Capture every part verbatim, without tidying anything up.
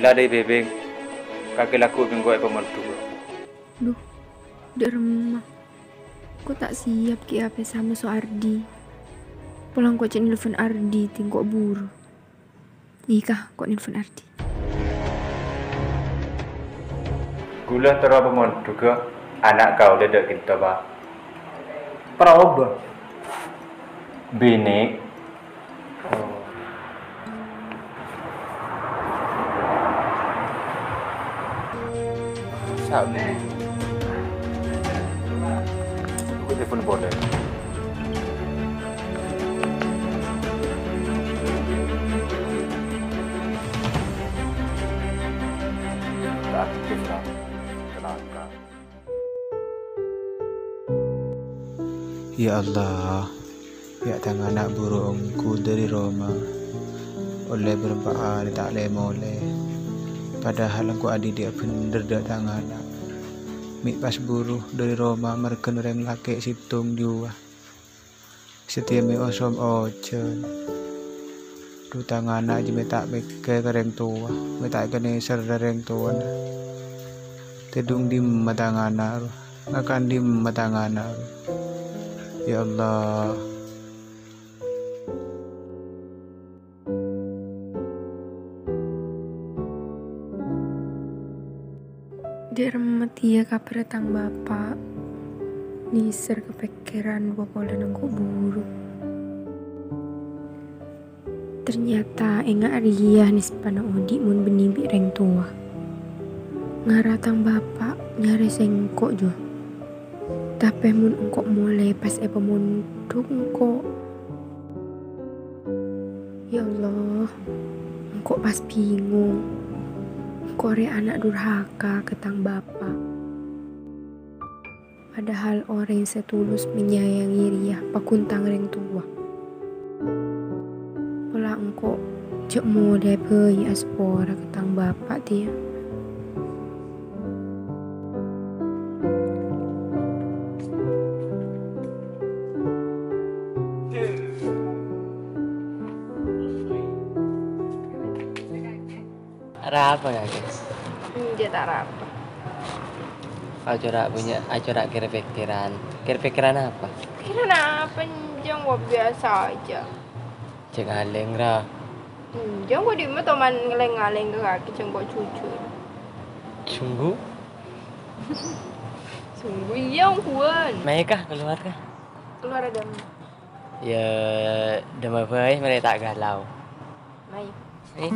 La dâi bhibhing, kakè lagghu' bi' engko' èpamondhughâ. Duh, dâ' remma. Engko' ta' siap kèya pèssana so Ardi. Pola engko' cè' nelpon Ardi, tè engko' buru. Iyâ, engko' nelpon Ardi. Ghulâ terro pamondhughâ ana' kaulâ dâ' ghânto, Pa'. Paraoba. Binè'. Sabbhân. Aku telepon polè. Tak aktif, lah. Celaka. Ya Allah, ya' tang ana' buru ongghu dâri roma, ollè bârâmpa arè ta' lè-molè. Padahal engko' adhidhi'â bhender dâ' tang ana'. Mè' pas buru dâri roma marghâna orèng lakè' sèttong jiyâ. Satèya mè' osom ojhân. Dhu, tang ana' jiyâ mè' ta' pèkkèr ka rèng towa, mè' ta' èkanèser dâ' rèng towana. Tèdung dimma tang ana' rowa, ngakan dimma tang ana' rowa. Ya Allah. Dâ' remma tèya kabhârrâ tang bapa', nèser ka pèkkèran bâ' polana engko' buru. Ternyata enga' rèya nèsbhâna odi' mon bânnè bi' rèng towa. Ngara tang bapa' nyarè sèngko' jiyâ. Tapè mon engko' molè pas èpamondhuk engko'. Ya Allah, engko' pas bingung. Engko' rè ana' durhaka ka tang bapa'. Padahal orèng sè tulus manyayangè rèya paggun tang rèng towa. Pola engko' jhâ' molè bhâi aspora ka tang bapa' tèya. Arapa, Kakè? Enjâ', ta' arapa. Acora' punya, acora' kèr-pèkkèran. Kèr-pèkkèran apa? Pèkkèran apa, Enjâ'? Wah, biasa aja. Cè' ngalèng, ra. Enjâ', engko' dimma toman ngalèng-ngalèng ka kakè, jhâ' engko' jujur. Sungguh? Sungguh, iyâ, ongghuwân. Mayu kah, keluar kah? Keluar, Adam. Yâ, dimma bhâi, marè ta' galau. Mayu. Eh.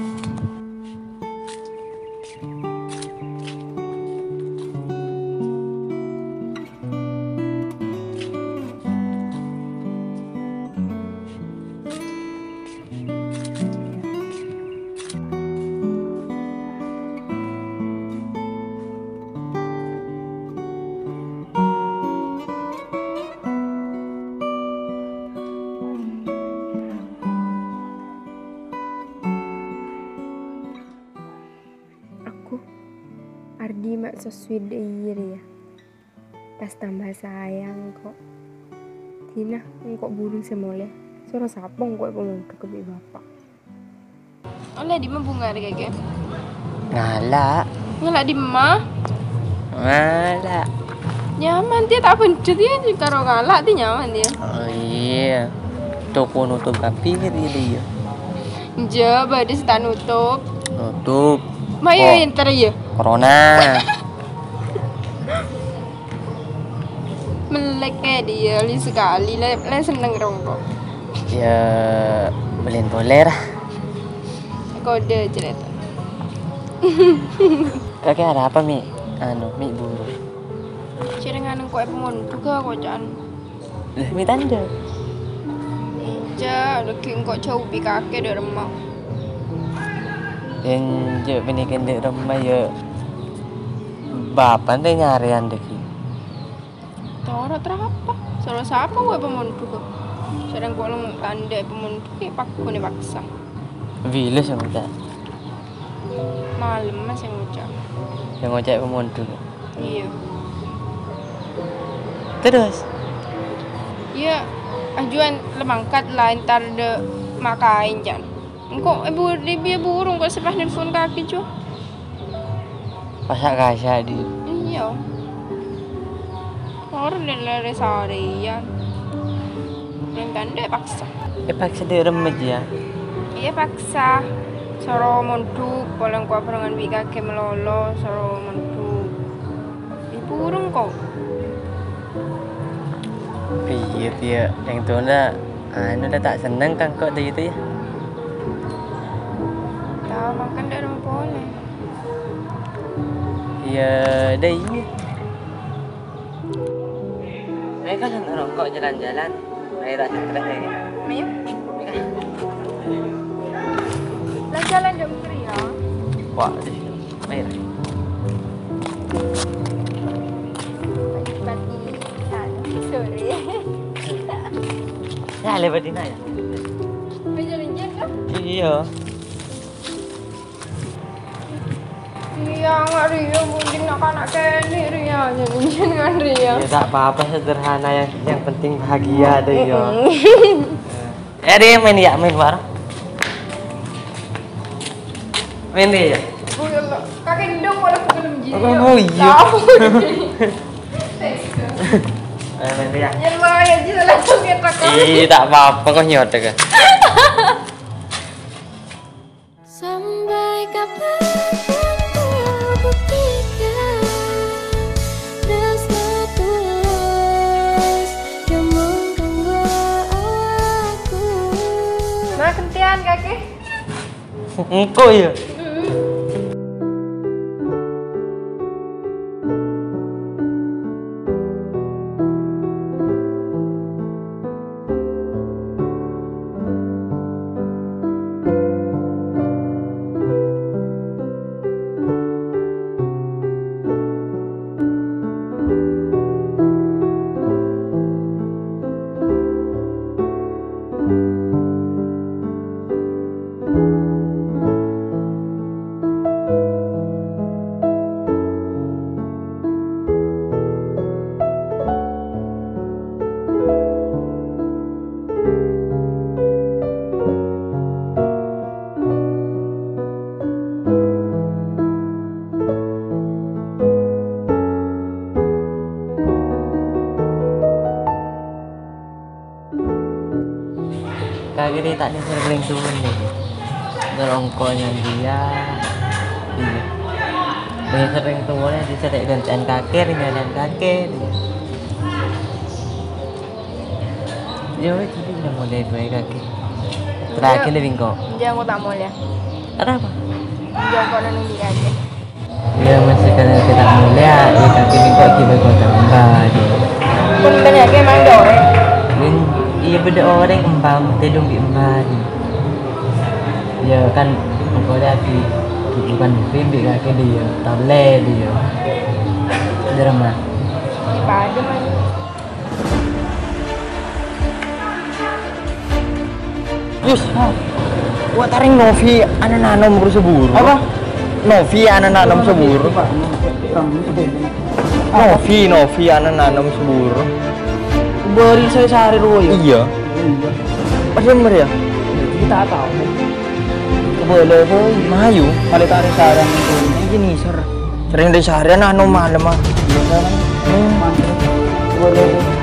Aku, Ardi ma' so sweet dâ' iyâ rèya. Pas tamba sayang ko'. Dina engko' burung sè molè. Soro sapa engko' èpamondhuk bi' bapa'? Ollè dimma bhunga rè kakè? Ngala'. Ngala' dimma? Ngala'. Nyaman, tèya ta' bhendher, tèya, karo ngala', tèya nyaman, tèya. Oh, iyâ. Toko nutup kabbhi, tèya, tèya. Enjâ', bâdâ sè ta' nutup. Nutup. Mayu, oh, èntar, yâ. Corona. Mellèk è dâ' iyâ, li sakalè, lè, lè senneng rongko'. Yâ, bellin polè, ra. Kodè carèta. Kakè arapa, Mi? Anu, Mi buru. Cèrèngan engko' èpamondhuk, koca'an. Lè, Mi tandhâ. Enjâ', laghi' engko' jhâu bi' kakè dâ' remma. Enjâ', bânnè kèng dâ' remma, yâ. Bapa' tè nyarèyan, laghi'. Toro' terapa? Soro sapa engko' èpamondhuk? Sareng engko' lem tandhâ èpamondhuk, è pakon èpaksa. Bilâ sè ngoca'? Malem sè ngoca'. Sè ngoca' èpamondhuk? Iyâ. Terros? Iyâ, ajuwân la mangkat la èntar dâ' ma' kaèn, can. Engko' è bu-, è biyâ burung engko' sè pas nelpon kakè, Ju. Pasa' kasa', Dir. Iyâ. Orèng lèrè sarèyan. Rèng kandhâ paksa. Èpaksa dâ' remma, yâ? Iyâ, paksa. Soro mondhuk, polana engko' abhârengan bi' kakè malolo, soro mondhuk. Èburung, ko'. Piyè, yâ, orèng towana, anu, la ta' senneng ka engko' dâ' iyâ, yâ? Tao, mangkana dâ' remma polè. Iyâ, dâ' iyâ. Ayo, kan, nongkrong jalan-jalan. Ayo, tak stres ayo. Ayo. Lah, jalan dong, Pria. Wah, deh. Ayo. Pagi-pagi, anu, sore. Ya, lewat dina ya. Ayo, jalan-jalan, kan? Iya. Iyâ, nggak, Ria, mungkin nak-kana' kènè', Ria, jhâ' jhâ' ngan, Ria. Ya, tak apa-apa, sederhana, yang, yang penting bahagia deh, ya. Mm-mm. Eh, Ria, main ya, main bareng. Main, Ria, ya? Oh, ya Allah. Kakè ndung malah belum jadi. Oh, iya. Tahu. Thanks. Eh, main, Ria. Ya, Allah, ya, jelas langsung ya, Kak. Ih, tak apa-apa, kok nyotek ya. Sampai kapan kau buktikan rasa tulus yang mengganggu aku? Nah, gantian, Kakè. Engko' ya. Mm-mm. Kakè rè ta' nèser rèng towana. Ngerongko nyan dia. Iyâ. Nèser rèng towana bisa ta' ghântè'an kakè, rèng ghântè'an kakè. Iyâ, wes, jadi udah mulai baik kakè. Terakhir lebih kok. Jangan kok tak mulai. Ada apa? Jangan kok nunggu aja. Iyâ, masih kena tidak mulia, ya, tapi ini kok tiba-tiba tambah, ya. Pun banyak emang ada orang. Min, iyâ, bâdâ orèng empa' tèdung bi' empa', ya. Ya, kan, engko' lagi, bukan mimpi, kakè dia, tablet dia. Di rumah. Di Padang aja. Yus, wa' tarèng Novi ana'na Nom Saburu. Apa? Novi ana'na Nom Saburu. Novi, Novi ana'na Nom Saburu. Bâri' sè sarè rowa ya? Iyâ. Iya. Pas bener ya? Kita tahu. Boleh, boy. Mayu. Malah tarè sarang itu. Ini nèser. Sering disarè ana'na Nom malem, ah. Iya, kan? Hmm. Boleh, boy.